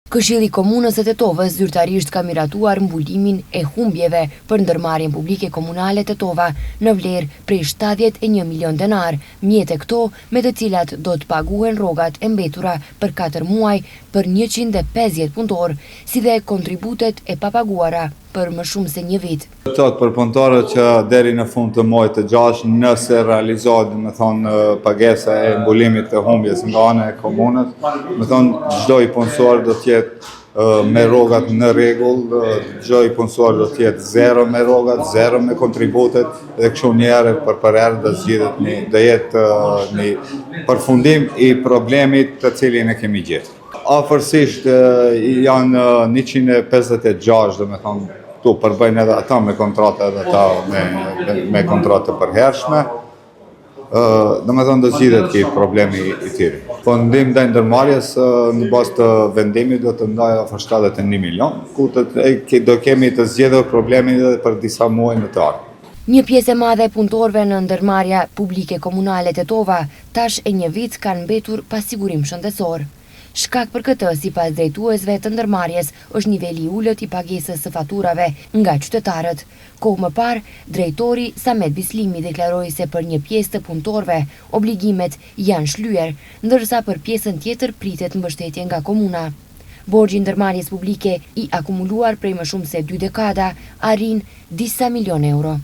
Këshilli i Komunës së Tetovës zyrtarisht ka miratuar mbulimin e humbjeve për ndërmarrjen publike komunale Tetova në vlerë prej 71 milionë denarë, mjete këto me të cilat do të paguhen rrogat e mbetura për katër muaj për 150 punëtorë, si dhe kontributet e papaguara për më shumë se një vit. Thotë për punëtorët që deri në fund të muajit të gjashtë, nëse realizohet, me thonë, pagesa e mbulimit të humbjes nga ana e komunës, me thonë, çdo i punësuar do të jetë me rrogat në rregull, çdo i punësuar do të jetë zero me rrogat, zero me kontributet dhe kështu një herë për përherë do zgjidhet një, do jetë një përfundim i problemit të cilin e kemi gjetur. Afërsisht janë 156, do me thonë, këtu përbëjnë edhe ata me kontratë edhe ata me, me kontratë të përhershme. Do me thonë do zgjidhet ky problemi i tyre. Po ndihmë ndaj ndërmarrjes në bazë të vendimit do të ndajë afër 71 milion, ku të, e, do kemi të zgjidhur problemin edhe për disa muaj në të ardhmen. Një pjesë e madhe e punëtorëve në ndërmarrja publike komunale Tetova tash e një vit kanë mbetur pa sigurim shëndetësor. Shkak për këtë, sipas drejtuesve të ndërmarrjes, është niveli i ulët i pagesës së faturave nga qytetarët. Kohë më parë, drejtori Samet Bislimi deklaroi se për një pjesë të punëtorëve obligimet janë shlyer, ndërsa për pjesën tjetër pritet mbështetje nga komuna. Borxhi i ndërmarrjes publike i akumuluar prej më shumë se dy dekada arrin disa milionë euro.